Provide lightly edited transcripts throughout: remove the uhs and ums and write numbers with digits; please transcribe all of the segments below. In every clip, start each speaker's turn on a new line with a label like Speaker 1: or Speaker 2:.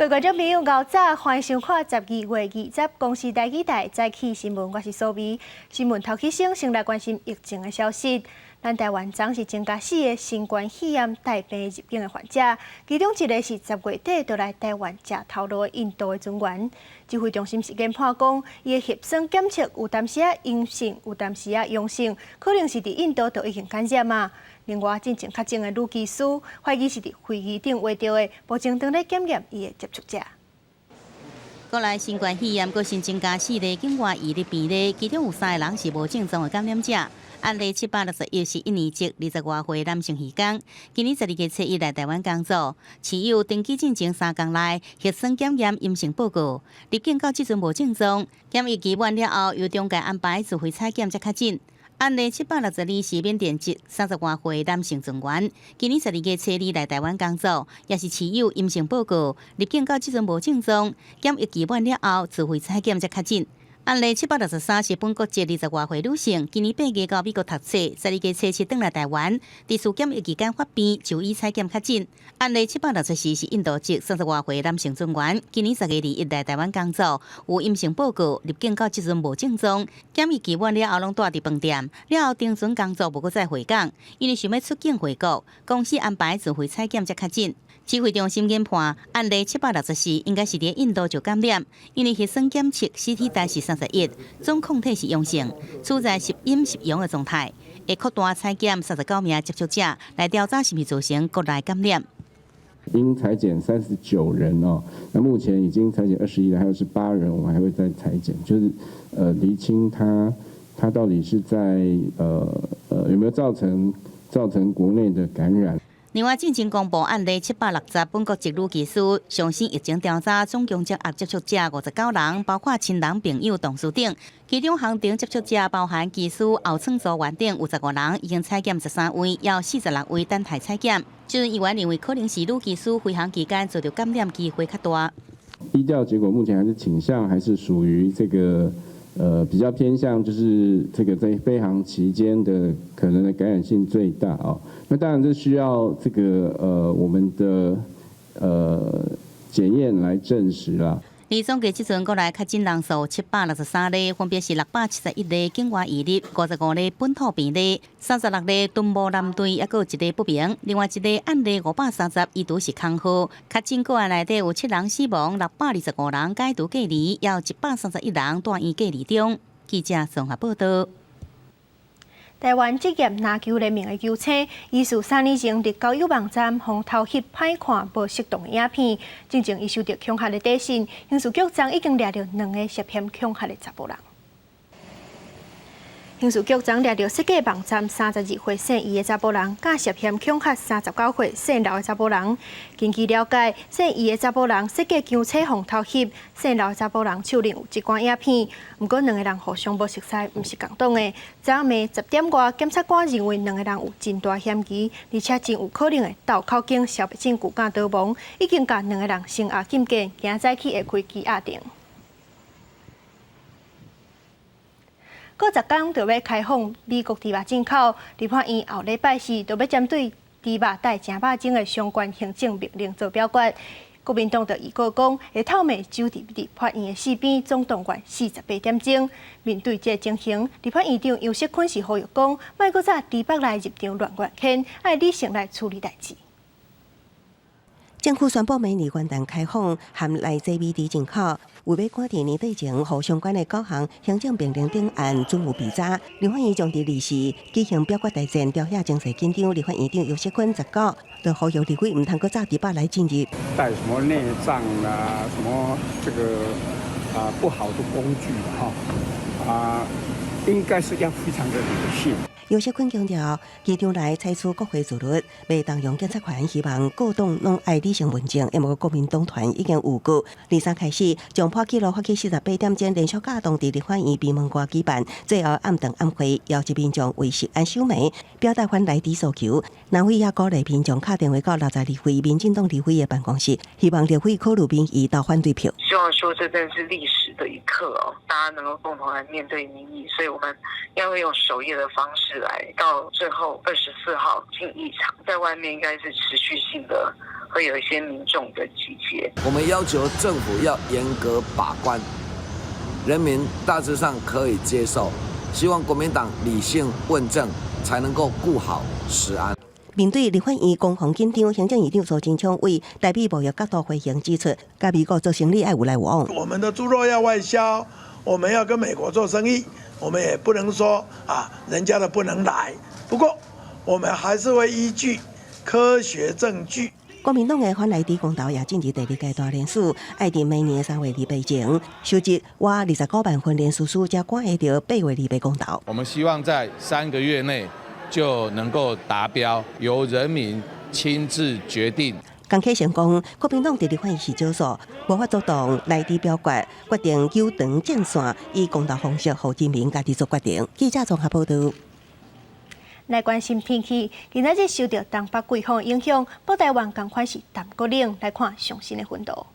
Speaker 1: 各位觀眾朋友，𠢕早，歡迎收看12月20公視台語台早起新聞，我是蘇美。新聞頭起先，先來關心疫情的消息。咱台灣昨是增加四个新冠肺炎帶病入境的患者，其中一个是10月底就來台灣食頭路的印度的船員。指揮中心是研判講，伊的核酸檢測有當時仔陰性，有當時仔陽性，可能是佇印度就已經感染啊。另外，進前確診的女機師，懷疑是佇飛機頂穢著的，目前正咧檢驗伊的接觸者。
Speaker 2: 國內新冠肺炎閣新增加四例境外移入病例，其中有三个人是無症狀的感染者。案例761是印尼籍20外歲男性漁工，今年12月初一來台灣工作，持有登機進前3工內核酸檢驗陰性報告，入境到這陣無症狀，檢疫期滿了後，由中介安排自費採檢才確診。案例762是緬甸籍30外歲男性船員，今年12月初二來台灣工作，也是持有陰性報告，入境到這陣無症狀，檢疫期滿了後自費採檢才確診。案例763是本國籍20外歲女性，今年8月到美國讀冊，12月初七轉來台灣，佇自檢疫期間發病，就醫採檢確診。案例764是印度籍30外歲男性船員，今年10月21來台灣工作，有陰性報告，入境到這陣無症狀，檢疫期滿了後攏蹛佇飯店，了後登船工作無閣再回港，因為想欲出境回國，公司安排自費採檢才確診。指揮中心研判，案例764應該是佇印度就感染，因為核酸檢測 CT 值是31，總抗體是陽性，處在時陰時陽的狀態，會擴大採檢39名接觸者來調查是毋是造成國內感染。
Speaker 3: 應採檢39人哦，那目前已經採檢21人，還有18人，我們還會再採檢，就是釐清他到底是在有沒有造成國內的感染。
Speaker 2: 另外，進前公布案例760，本國籍女機師上新疫情調查，總共掌握接觸者59人，包括親人、朋友、同事等。其中，航程接觸者包含機師、後艙組員等有15人，已經採檢13位，猶46位等待採檢。這醫院認為可能是女機師飛行期間遭到感染機會較大。
Speaker 3: 疫調結果目前還是傾向還是屬於這個，比較偏向就是這個在飛航期間的可能的感染性最大哦。那當然這需要這個我們的檢驗來證實啦。
Speaker 2: 而總計這陣國內確診人數763例，分別是671例境外移入，55例本土病例，36例敦睦南隊，抑閣有一例不明。另外一个案例530，疑似是空號。確診個案內底有七人死亡，625人解除隔離，猶有131人住院隔離中。記者綜合報道。
Speaker 1: 台灣職業籃球聯盟的球星，疑似3年前佇交友網站予偷翕歹看無適當的影片，進前伊受著恐嚇的短信，刑事局昨已經掠著兩个涉嫌恐嚇的查埔人。刑事局昨掠著設計網站32歲姓余的查埔人，佮涉嫌恐嚇39歲姓劉的查埔人。根據了解，姓余的查埔人設計強車予偷翕，姓劉的查埔人手裡有這款影片。毋過兩个人互相無熟似，毋是仝黨的。昨暝10點外，檢察官認為兩个人有真大嫌疑，而且真有可能會鬥口供，消滅證據佮逃亡，已經共兩个人聲押禁見，今早起會開羈押庭。過10工就欲開放美國豬肉進口，立法院後禮拜四就欲針對豬肉帶正肉種的相關行政命令做表決。國民黨就預告講，會透明守佇立法院的四邊總動員48點鐘。面對這个情形，立法院長游錫堃是呼籲講，莫閣再佇北來入場亂亂牽，愛理性來處理代誌。
Speaker 4: 政府宣布明年元旦開放含內製美豬進口，為欲趕佇年底前，予相關的九項行政命令頂案準有備查。立法院將佇二四舉行表決大戰，朝野情勢緊張。立法院長游錫堃19就呼籲立委毋通閣走豬肉來進入。
Speaker 5: 帶什麼內臟啊，什麼這個啊不好的工具哈啊，應該是要非常的理性。
Speaker 4: 游錫堃強調，機場內採取國會自律，袂動用檢察權，希望各黨攏愛理性論證。因為國民黨團已經預告，23開始將破紀錄發起48點鐘連續架動佇立法院邊門外舉辦，最後暗頓暗會要求民眾為食安守暝，表達反萊豬訴求。藍委也鼓勵民眾敲電話到62位民進黨立委的辦公室，希望立委考慮民意投反對票。
Speaker 6: 希望說這真是歷史的一刻哦，大家能夠共同來面對民意，所以我們要用守夜的方式來到最後24號進議場，在外面應該是持續性的會有一些民眾的集結。
Speaker 7: 我們要求政府要嚴格把關，人民大致上可以接受，希望國民黨理性問政，才能夠顧好食安。
Speaker 4: 面對立法院攻防緊張，行政院長蘇貞昌為台美貿易角度回應指出，佮美國做生意愛有來有往。
Speaker 8: 我們的豬肉要外銷，我們要跟美國做生意，我們也不能說啊，人家的不能來。不過，我們還是會依據科學證據。
Speaker 4: 國民黨的反萊豬公投也進入第二階段聯署，愛佇明年3月28前收集滿29萬份聯署書，才趕會著8月28公投。
Speaker 9: 我們希望在3個月內就能夠達標，由人民親自決定。
Speaker 4: 江啟臣講，國民黨佇立法院是少數，無法阻擋萊豬表決，決定糾長戰線，以公投方式予人民家己做決定。記者綜合報道。
Speaker 1: 來關心天氣，今仔日受著東北季風影響，北台灣仝款是淡閣冷。來看上新的溫度。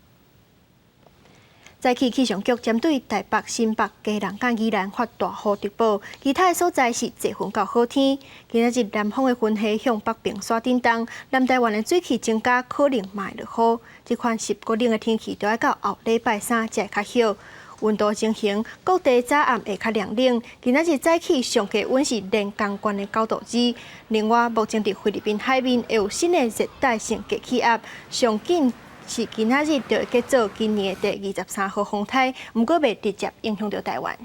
Speaker 1: 早起氣象局針對台北、新北、基隆、佮宜蘭發大雨特報，其他的所在是濟雲到好天。今仔日南方的雲系向北邊徙振動，南台灣的水汽增加，可能嘛會落雨。這款濕閣冷的天氣，著愛到後禮拜三才會較好。溫度情形，各地早暗會較涼冷。今仔日早起上低溫是連江縣的9度2。另外，目前佇菲律賓海面會有新的熱帶性低氣壓，上緊是今仔日就會結做今年的第23號風颱，毋過袂直接影響著台灣。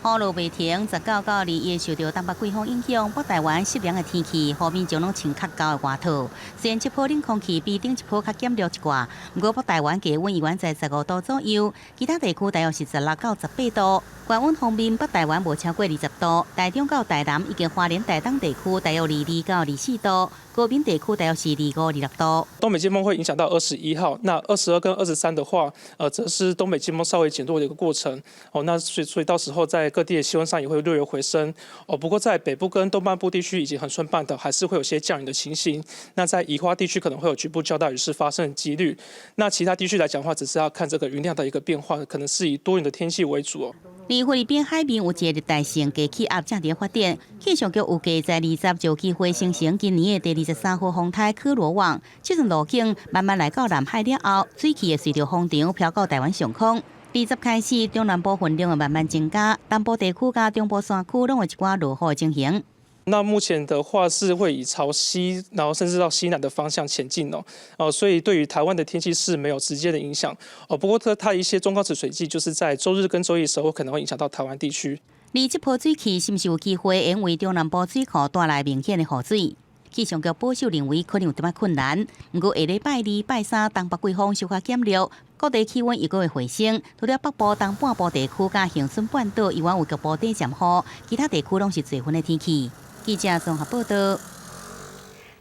Speaker 2: 雨落袂停，19到21受著東北季風影響，北台灣濕涼的天氣，予民眾攏穿較厚的外套。雖然這波冷空氣比頂一波較減弱一寡，毋過北台灣低溫依然在15度左右，其他地區大約是16到18度。高溫方面，北台灣無超過20度，台中到台南以及花蓮、台東地區大約22到24度，高屏地區大約是25、26度。
Speaker 10: 東北季風會影響到21號，那22跟23的話，則是東北季風稍微減弱的一個過程。哦，那所以到時候在各地的氣溫上也會略有回升。哦，不過在北部跟東半部地區以及恆春半島，還是會有些降雨的情形。那在宜花地區可能會有局部較大雨勢發生的幾率。那其他地區來講的話，只是要看這個雲量的一個變化，可能是以多雲的天氣為主哦。
Speaker 2: 而菲律賓海面有一個熱帶性低氣壓正佇發展，氣象局預計在20就有機會生成今年的第23號風颱柯羅旺。這陣路徑慢慢來到南海了後，水汽會隨著風場飄到台灣上空。二十開始，中南部雲量會慢慢增加，南部地區佮中部山區攏有一寡落雨的情形。
Speaker 10: 那目前的話是會以朝西，然後甚至到西南的方向前進哦，所以對於台灣的天氣是沒有直接的影響哦。不過它一些中高池水汽就是在週日跟週一的時候可能會影響到台灣地區。
Speaker 2: 而這波水汽是毋是有機會因為中南部水庫帶來明顯的雨水？氣象局保守認為可能有淡薄困難。毋過下禮拜二、拜三東北季風小可減弱，各地氣溫又閣會回升。除了北部、東半部地區佮恆春半島依然有局部短暫雨，其他地區攏是濟雲的天氣。記者綜合報道。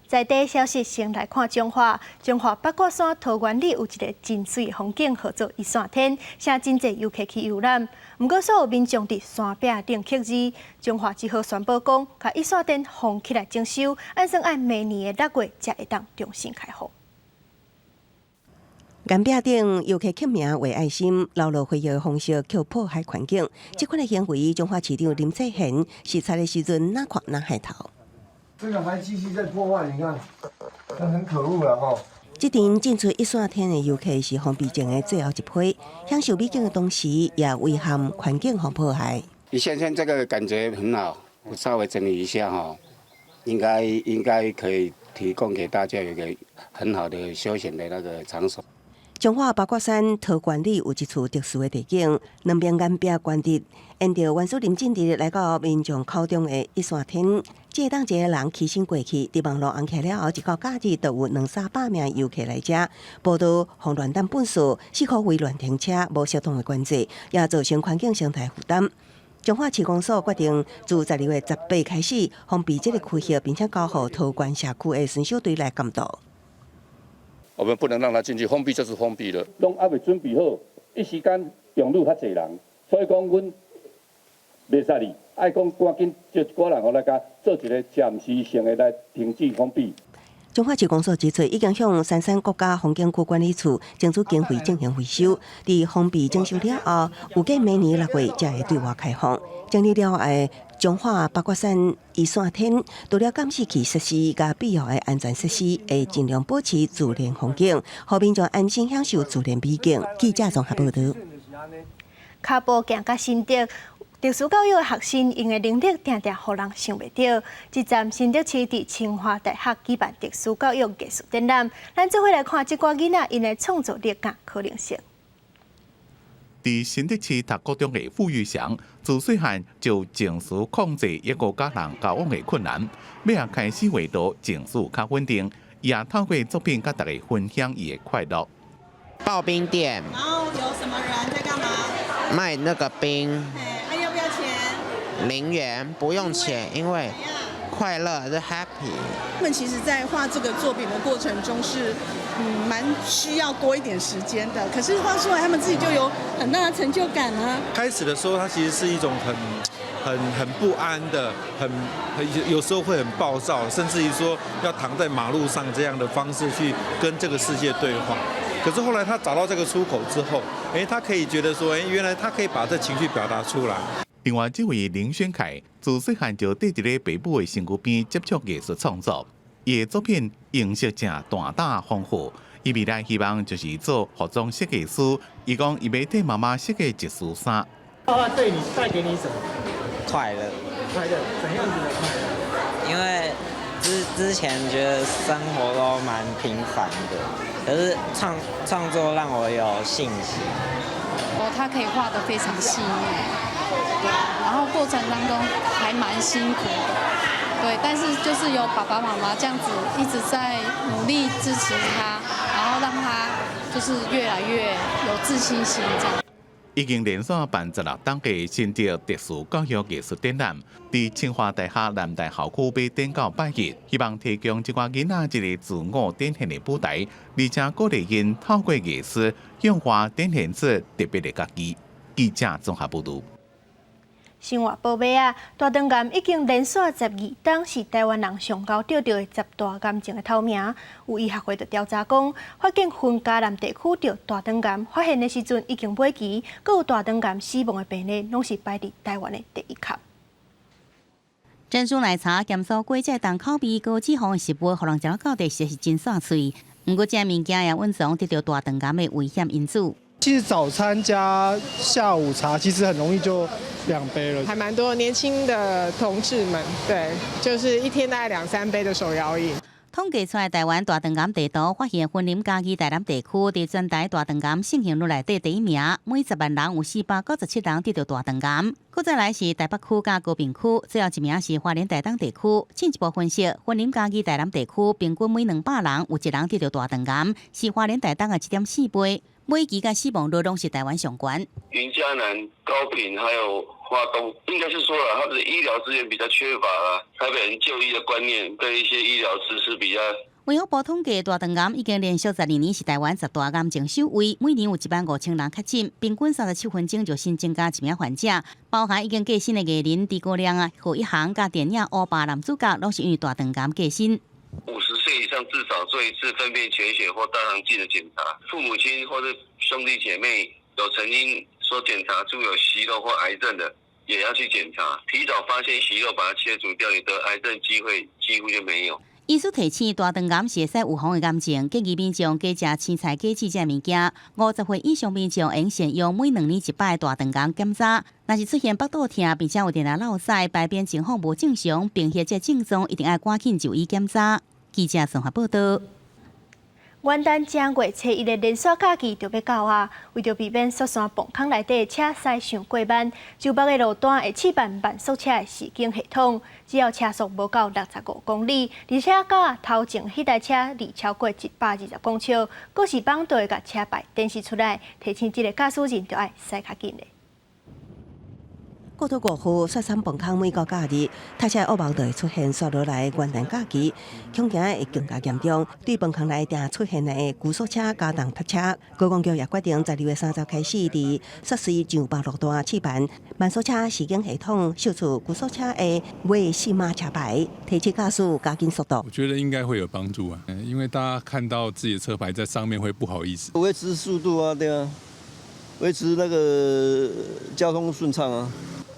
Speaker 1: 在地消息，先來看彰化。彰化八卦山桃源里有一个真媠風景，號做一線天，吸引真濟遊客去遊覽。毋過，所有民眾佇山壁頂刻字，彰化只好宣布講，共一線天封起來整修，按算愛明年的6月才會當重新開放。
Speaker 4: 岩壁頂遊客刻名畫愛心，留落回憶的方式，卻破壞環境。這款的行為，彰化市長林智賢視察的時陣，若看若害頭。
Speaker 11: 這個還繼續在破壞，你看，那很可惡了吼。
Speaker 4: 這陣進出一線天的遊客是封閉前的最後一批，享受美景的同時，也遺憾環境予破壞。
Speaker 5: 一線天這個感覺很好，我稍微整理一下哈，應該可以提供給大家一個很好的休閒的那個場所。
Speaker 4: 彰化八卦山桃源里有一處特殊的地景，兩邊岩壁懸佇，沿著原始林鎮佇來到民眾口中的一線天。這當一个人騎身過去，佇網路紅起來了後，一到假日就有兩三百名遊客來遮。步道予亂擲糞埽，四箍圍亂停車，無適當的管制，也造成環境生態負擔。彰化市公所決定自12月18開始封閉這个區域，並且交予桃源社區的巡守隊來監督。
Speaker 12: 我們不能讓他進去，封閉就是封閉了。
Speaker 13: 攏猶未準備好，一時間湧入較濟人，所以講阮袂使哩，愛講趕緊召一寡人來共做一個暫時性的來停止封閉。
Speaker 4: 彰化市公所指出，已經向杉山國家風景區管理處爭取經費進行維修。佇封閉整修了後，預計明年6月才會對外開放。整理了後的彰化八卦山一線天，除了監視器設施佮必要的安全設施，會盡量保持自然風景，予民眾安心享受自然美景。記者綜合報導。
Speaker 1: 跤步行到新竹，特殊教育的學生𪜶的能力定定予人想袂著。這站新竹市佇清華大學舉辦特殊教育藝術展覽，咱做伙來看這寡囡仔𪜶的創造力佮可能性。
Speaker 14: 佇新竹市讀高中的傅玉祥，自細漢就情緒控制抑閣佮人交往的困難，尾仔開始畫圖，情緒較穩定，伊也透過作品佮大家分享伊的快樂。
Speaker 15: 刨冰店。
Speaker 16: 然後有什麼人在幹嘛？
Speaker 15: 賣那個冰。
Speaker 16: 要不要錢？0
Speaker 15: 元，不用錢，因為快樂是 happy。
Speaker 16: 他們其實，在畫這個作品的過程中是，蠻需要多一點時間的。可是畫出來，他們自己就有很大的成就感啊。
Speaker 17: 開始的時候，它其實是一種很不安的，很有時候會很暴躁，甚至於說要躺在馬路上這樣的方式去跟這個世界對話。可是後來他找到這個出口之後，他可以覺得說，原來他可以把這情緒表達出來。
Speaker 14: 另外，這位林宣凱自細漢就綴佇咧爸母的身軀邊接觸藝術創作，伊的作品形式誠大膽豐富。伊未來希望就是做服裝設計師。伊講伊欲替媽媽設計一束衫。
Speaker 18: 畫畫對你帶給你什麼？
Speaker 15: 快樂。
Speaker 18: 快樂，怎樣子的快樂？
Speaker 15: 因為之前覺得生活都蠻平凡的，可是創作讓我有信心。
Speaker 19: 哦，他可以畫得非常細膩，對，然後過程當中還蠻辛苦的，對，但是就是有爸爸媽媽這樣子一直在努力支持他，然後讓他就是越來越有自信心這樣。
Speaker 14: 已經連續辦16冬的新竹特殊教育藝術展覽，佇清華大學南大校區欲展到拜日，希望提供這寡囡仔一個自我展現的舞台，而且鼓勵𪜶透過藝術向外展現出特別的家己。記者綜合報導。
Speaker 1: 生活報尾啊，大腸癌已經連續12冬是台灣人上𠢕著著的十大癌症的頭名。有醫學會就調查講，發現雲嘉南地區著大腸癌發現的時陣已經尾期，閣有大腸癌死亡的病例，攏是排佇台灣的第一級。
Speaker 2: 珍珠奶茶、鹹酥雞這重口味、高脂肪的食物，予人食到底實是真煞喙。毋過，這物件也蘊藏得著大腸癌的危險因子。
Speaker 20: 其實早餐加下午茶，其實很容易就2杯了。
Speaker 21: 還蠻多年輕的同志們，對，就是一天大概兩三杯的手搖飲。
Speaker 2: 統計出來，台灣大腸癌地圖發現，雲林嘉義台南地區佇全台大腸癌盛行率內底第一名，每10萬人有497人得著大腸癌。閣再來是台北區佮高屏區，最後一名是花蓮台東地區。進一步分析，雲林嘉義台南地區平均每200人有一人得著大腸癌，是花蓮台東的7.4倍。尾期佮死亡率攏是台灣上懸。
Speaker 22: 雲嘉南、高屏還有花東，應該是說了，他們的醫療資源比較缺乏啦。台北人就醫的觀念對一些醫療知識比較。
Speaker 2: 衛福部統計，大腸癌已經連續12年是台灣十大癌症首位，每年有1萬5千人確診，平均37分鐘就新增加一名患者，包含已經過身的藝人諸葛亮啊、何一航佮電影《烏爸》男主角，攏是因為大腸癌過身。
Speaker 22: 50歲以上至少做一次糞便全血或大腸鏡的檢查，父母親或者兄弟姐妹有曾經說檢查出有息肉或癌症的，也要去檢查，提早發現息肉，把它切除掉，你得癌症機會幾乎就沒有。
Speaker 2: 醫師提醒，大腸癌是會使預防的癌症，建議民眾加食青菜、果子這物件。50歲以上民眾應善用每2年一擺大腸癌檢查。若是出現腹肚疼，並且有定定落屎、排便情況無正常，貧血這症狀，一定愛趕緊就醫檢查。記者綜合報導。
Speaker 1: 元旦正月初一的連續假期就欲到啊！為著避免雪山磅空內底車駛傷過慢，州北的路段會試辦慢速車的示警系統，只要車速無夠65公里，而且佮頭前彼台車離超過120公尺，告示板就會共車牌展示出來，提醒這个駕駛人著愛駛較緊的。
Speaker 4: 國土五號雪山崩空每到假日，塞車惡夢就會出現，紲落來元旦假期，恐驚會更加嚴重。對崩空內定出現的龜速車加重塞車，高公局也決定12月30開始，佇雪隧上北路段試辦慢速車示警系統，秀出龜速車的尾四碼車牌，提醒駕駛加緊速度。
Speaker 3: 我覺得應該會有幫助啊，因為大家看到自己的車牌在上面會不好意思。
Speaker 6: 維持速度啊，對啊，維持那個交通順暢啊，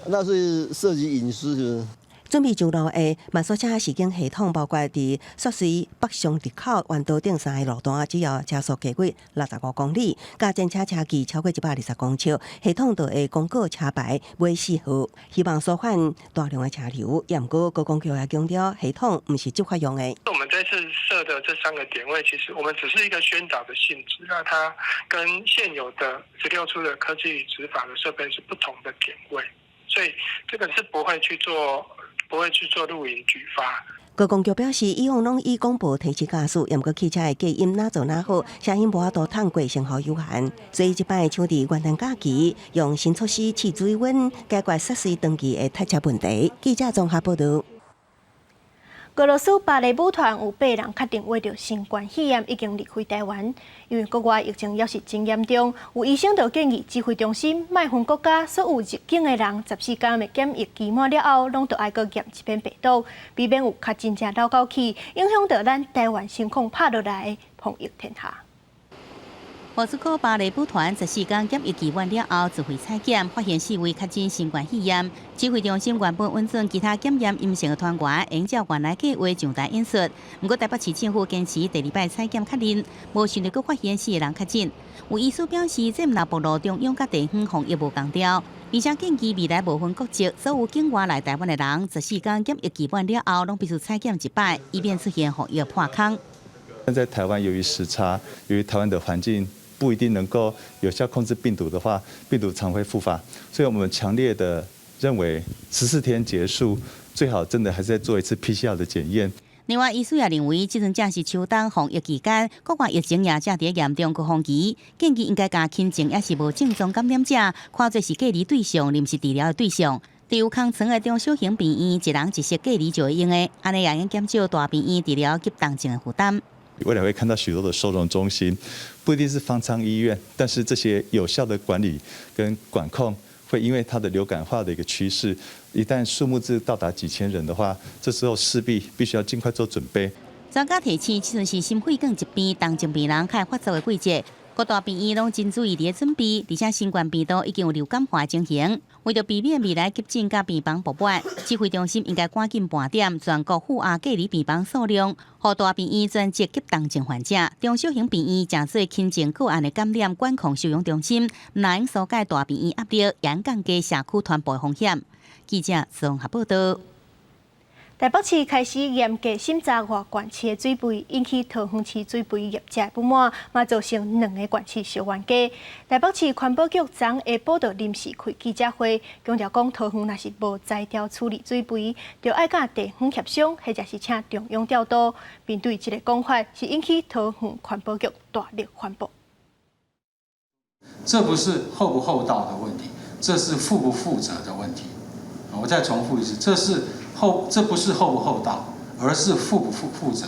Speaker 6: 那是涉及隱私，是不是？
Speaker 4: 準備上路的慢速車示警系統，包括佇雪隧北上入口彎道頂三个路段，只要車速低過65公里，佮前車車距超過120公尺，系統就會公告車牌尾四號，希望紓緩大量的車流。也毋過高公局也強調，系統毋是執法用的。
Speaker 23: 我們這次設的這三個點位，其實我們只是一個宣導的性質，那它跟現有的16處的科技執法的設備是不同的點位，所以這個是不會去做。不會去做錄影舉發。
Speaker 4: 高公局表示，以往攏以廣播提示駕駛，毋過汽車的隔音若做若好，聲音無法度透過成效有限，所以這擺搶佇元旦假期，用新措施試水溫，解決雪隧長期的塞車問題。記者綜合報導。
Speaker 1: 俄羅斯芭蕾舞團有八人確定罹著新冠肺炎，已經離開台灣。因為國外疫情猶是真嚴重，有醫生就建議指揮中心莫分國家，所有入境的人14天的檢疫期滿了後，攏著愛閣驗一遍病毒，避免有確診者漏口氣，影響到咱台灣辛苦拍落來的防疫天下。
Speaker 2: 莫斯科芭蕾舞團14天檢疫期滿了後，自費採檢發現四位確診新冠肺炎。指揮中心原本允准其他檢驗陰性的團員，按照原來計劃上台演出。毋過台北市政府堅持第二擺採檢確認，無想著閣發現四個人確診。有醫師表示，這毋但暴露中央佮地方防疫無仝調，而且建議未來無分國籍，所有境外來台灣的人，14天檢疫期滿了後，攏必須採檢一擺，以免出現防疫破空。
Speaker 24: 但在台灣，由於時差，由於台灣的環境不一定能夠有效控制病毒的話，病毒常會復發，所以我們強烈的認為14天結束，最好真的還是再做一次 PCR 的檢驗。
Speaker 2: 另外，醫師也認為，這陣正是秋冬防疫期間，國外疫情也正佇嚴重高峰期，建議應該共輕症抑是無症狀感染者，看做是隔離對象，臨時治療的對象。佇有空床的中小型病院，一人一室隔離就會用的，按呢也會減少大病院治療急重症的負擔。
Speaker 24: 未來會看到許多的收容中心，不一定是方艙醫院，但是這些有效的管理跟管控，會因為它的流感化的一個趨勢，一旦數目字到達幾千人的話，這時候勢必必須要盡快做準備。
Speaker 2: 專家提醒，這陣是心血管疾病、重症病人較會發作的季節，各大病院攏真注意佇咧準備，而且新冠病毒已經有流感化情形，為著避免未來急診佮病房爆滿，指揮中心應該趕緊盤點全國負壓隔離病房數量，予大病院專責急重症患者，中小型病院誠做輕症個案的感染管控收容中心，毋但紓解大病院壓力，也降低社區傳播風險。記者綜合報導。
Speaker 1: 台北市開始嚴格審查外縣市的水費，引起桃園市水費業者不滿，嘛造成兩个縣市相冤家。台北市環保局昨下晡就臨時開記者會，強調講桃園若是無才調處理水費，就愛佮地方協商，或者是請中央調度。面對這个講法，是引起桃園環保局大力反駁。
Speaker 25: 這不是厚不厚道的問題，這是負不負責的問題。我再重複一次，這不是厚不厚道，而是負不負責。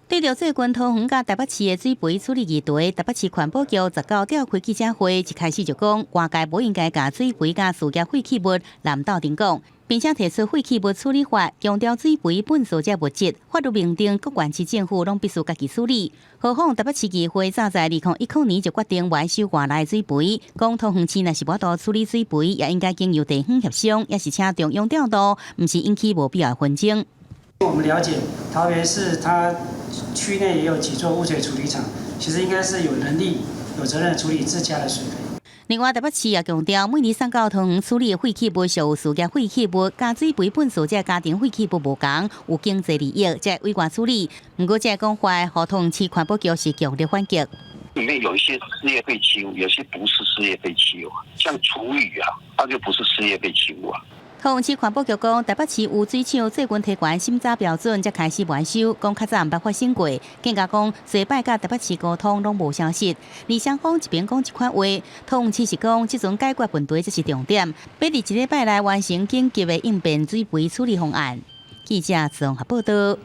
Speaker 2: 對著最近桃園佮台北市的水肥處理議題，台北市環保局19召開記者會，一開始就講外界無應該共水肥佮事業廢棄物攬鬥陣講，並且提出廢棄物處理法，強調水肥糞掃這物質，法律明定各縣市政府攏必須家己處理。何況台北市議會早在2010年就決定無收外來水肥，講桃園市若是無法度處理水肥，也應該經由地方協商，抑是請中央調度，毋是引起無必要的紛爭。
Speaker 26: 我們了解桃園市，它區內也有幾座污水處理廠，其實應該是有能力、有責任處理自家的水肥。
Speaker 2: 另外，台北市也強調，每年送到桃園處理的廢棄物屬事業廢棄物，佮水肥糞掃這家庭廢棄物無仝，有經濟利益，才會委外處理。毋過，這个講法，予桃園市環保局是強烈反擊。
Speaker 27: 裡面有一些事業廢棄物，有些不是事業廢棄物，像廚餘啊，它就不是事業廢棄物啊。
Speaker 2: 桃園市環保局講，台北市污水廠最近提懸審查標準，才開始完收，講較早毋捌發生過。更加講，濟擺佮台北市溝通攏無消息。而雙方一邊講這款話，桃園市是講，這陣解決問題才是重點，欲佇一禮拜內完成緊急的應變水肥處理方案。記者綜合報道。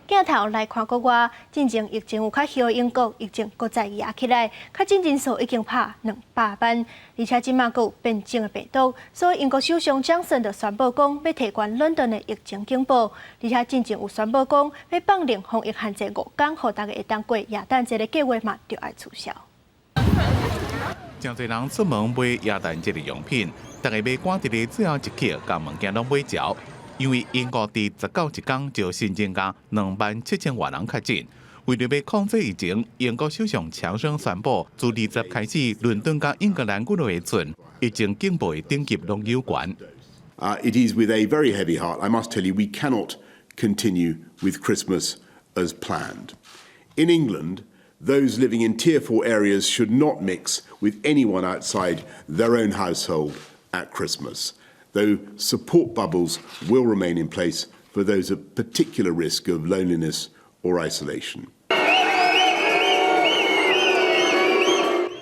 Speaker 1: 鏡頭來看國外，進前疫情有較輕的英國，疫情閣再壓起來，確診人數已經破200萬，而且這馬閣有變種的病毒，所以英國首相強森就宣布講，欲提懸倫敦的疫情警報，而且進前有宣布講，欲放寬防疫限制5工，予大家會當過耶誕節的計劃嘛，著愛取消。
Speaker 14: 誠濟人出門買耶誕節的用品，逐家欲趕佇咧最後一刻，共物件攏買著。因為英國佇19一工就新增加2萬7千外人確診，為著欲控制疫情，英國首相強生宣布，自20開始，倫敦佮英格蘭幾落個鎮疫情警報的等級攏猶懸。
Speaker 5: It is with a very heavy heart, I must tell you, we cannot continue with Christmas as planned. In England, those living in Tier 4 areas should not mix with anyone outside their own household at Christmas, though support bubbles will remain in place for those at particular risk of loneliness or isolation.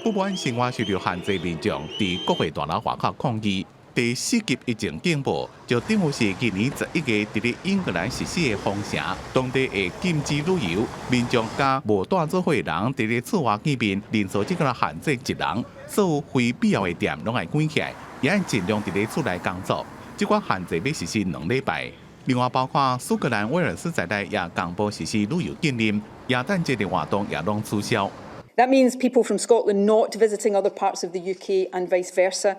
Speaker 14: 不滿生活受著限制，民眾佇國會大樓外口抗議。第四級疫情警報就等於是今年11月佇咧英格蘭實施的封城，當地會禁止旅遊，民眾佮無蹛做伙的人佇咧厝外見面，人數只個限制一人，所有非必要的店攏愛關起來，也愛盡量佇咧厝內工作。這款限制欲實施2禮拜。另外，包括蘇格蘭、威爾斯在內也公布實施旅遊禁令，耶誕節的活動也攏取消。
Speaker 7: That means people from Scotland not visiting other parts of the UK and vice versa.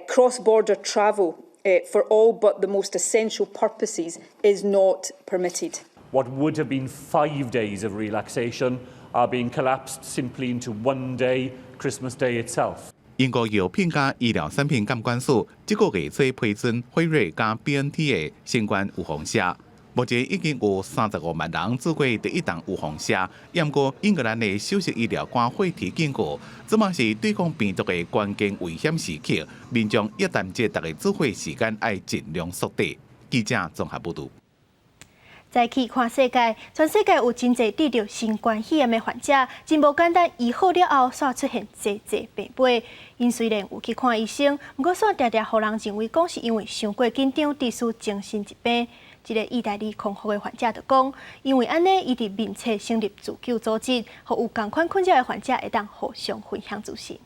Speaker 7: Cross-border travel for all but the most essential purposes is not permitted.
Speaker 8: What would have been 5 days of relaxation are being collapsed simply into one day, Christmas Day itself.
Speaker 14: 英國藥品佮醫療產品監管署這個月初批准輝瑞佮 BNT 的新冠預防射。目前已經有35萬人注過第一針預防射，毋過英格蘭的首席醫療官惠提警告，這馬是對抗病毒的關鍵危險時刻，民眾耶誕節逐家做伙時間愛盡量縮短。記者綜合報導。
Speaker 1: 再去看世界，全世界有真濟得著新冠肺炎的患者，真無簡單，醫好了後，煞出現濟濟病尾。𪜶雖然有去看醫生，毋過煞定定予人認為講是因為傷過緊張，致使精神疾病。這個意大利康復的患者就講，因為按呢，伊佇面冊成立自救組織，予有仝款困擾的患者會當互相分享資訊。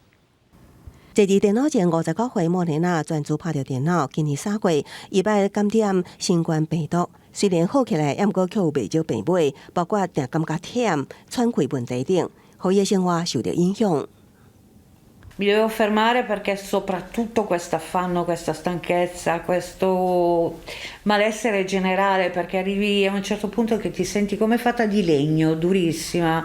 Speaker 4: 坐佇電腦前59歲莫蓮娜專注拍著電腦，今年3月，伊擺感染新冠病毒，雖然好起來，猶毋過卻有袂少病尾，包括定感覺忝、喘氣問題等，予伊的生活受著影響。
Speaker 9: Mi dovevo fermare perché soprattutto questo affanno, questa stanchezza, questo malessere generale, perché arrivi a un certo punto che ti senti come fatta di legno, durissima,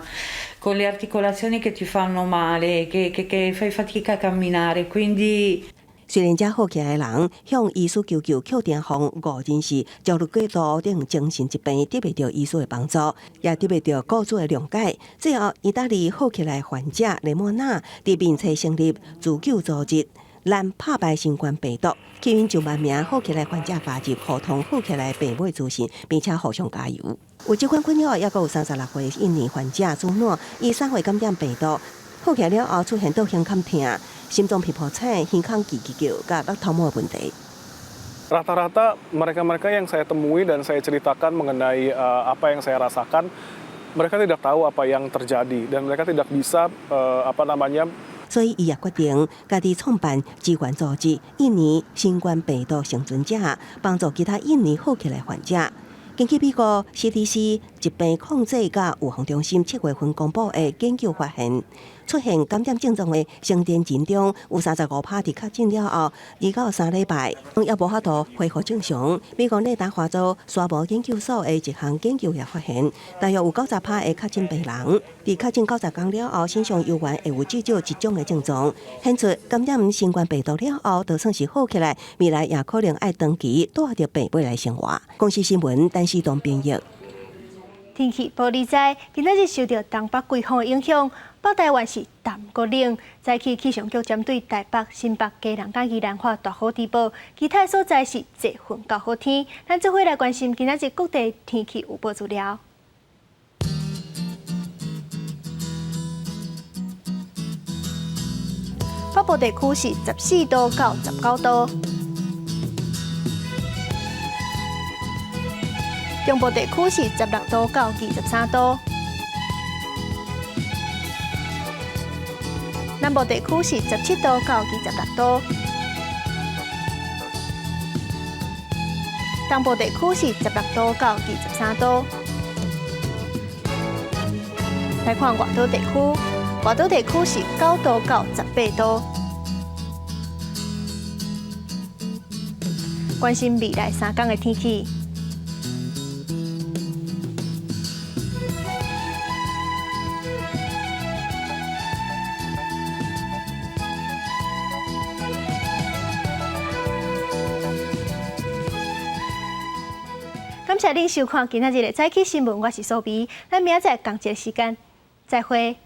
Speaker 9: con le articolazioni che ti fanno male, che fai fatica a camminare, quindi
Speaker 4: 雖然遮好起來的人向醫師求救，卻定予誤認是焦慮過度等精神疾病，得袂著醫師的幫助，也得袂著雇主的諒解。最後，意大利好起來患者雷莫娜佇面冊成立自救組織，咱拍敗新冠病毒，吸引上萬名好起來患者加入，互通好起來病尾資訊，並且互相加油。有這款困擾，猶閣有36歲印尼患者朱諾，伊3月感染病毒，好起來了後出現倒胸坎疼、心臟皮膚喘、耳孔吱吱叫、佮落頭毛的問題。
Speaker 10: Rata-rata mereka-mereka yang saya temui dan saya ceritakan mengenai apa yang saya rasakan, mereka tidak tahu apa yang terjadi dan mereka tidak bisa apa namanya
Speaker 4: 所以，伊也決定家己創辦支援組織，印尼新冠病毒生存者，幫助其他印尼好起來患者。根據美國 CDC 疾病控制佮預防中心7月份公布的研究發現，出現感染症狀的成年人中，有35%佇確診了後，2到3禮拜，猶無法度恢復正常。美國內達華州沙博研究所的一項研究也發現，大約有90%的確診病人，佇確診90工了後，身上猶原會有至少一種的症狀，顯出感染新冠病毒了後，就算是好起來，未來也可能愛長期帶著病尾來生活。公視新聞，陳世東編譯。
Speaker 1: 天氣報你知，今仔日受著東北季風的影響，北台灣是淡閣冷。早起氣象局針對台北、新北、基隆佮宜蘭發大雨預報，其他所在是濟雲到好天。咱做伙來關心今仔日各地天氣預報資料。北部地區是14度到19度，中部地區是16度到23度，南部地區是17度到26度，東部地區是16度到23度。來看外島地區。外島地區是9度到18度。關心未來3天的天氣。感謝恁收看今仔日的早起新聞，我是蘇比，咱明仔載仝一个時間再會。